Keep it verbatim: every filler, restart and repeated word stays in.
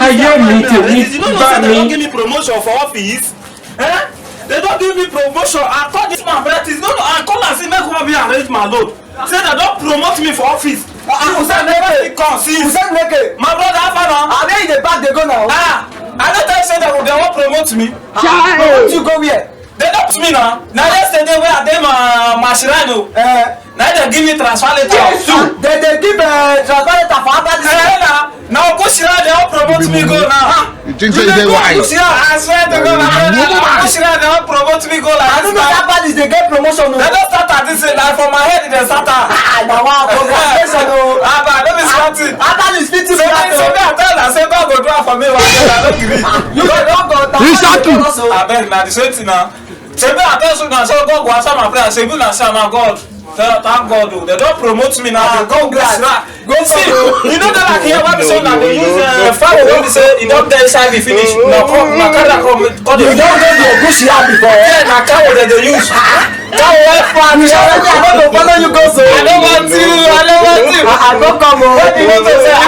Hear me, tèmi You no know bá say dem don mi. give me promotion for office? Eh? Dem don give me promotion. I call this man practice. No, no, I call am say make one be arrange my load. Say dem don promote me for office. Ah, Hussein Neke. Come see. Hussein Neke. My brother, how far now? Ah, where you dey back dey go now? Ah, I no tell you say dem dem wan promote me. Promote you go where? Dem don promote me now. Na yesterday wey I dey my my shrine o. Eh. Na dem give me transfer letter. Dem dey give eh, transfer letter for after this. Eh, na na Ogo Shrine dem wan promote me go now. You think say you dey wise? I swear to God, I swear to God, Ogo Shrine dem wan promote me go like this. I no know that bad is dey get promotion o. Dem don start at this thing, like for my head dem start am. Ah, na wa, congratulations o. Abeg, no be small thing. After this fifty. So me, so me, I tell am say God go do am for me one day, I no gree. You go don go. Exactly. Abeg, na the same thing na. Shebi I tell you na say God go answer my prayer. Shebi na say na God. Tell, thank God o. Dem don promote me now. Ah, congrats. Go see, you know that like here, why be say una dey use uh, fowl wey be say e don get H I V finish. Na come, na carry am come, come dey. You don get the Ogo Shrine before? Yeah, na cow dem dey use. Cow wey fat. You sure say I no go follow you go so? I no want you. I no want you. I go come o. When you go say I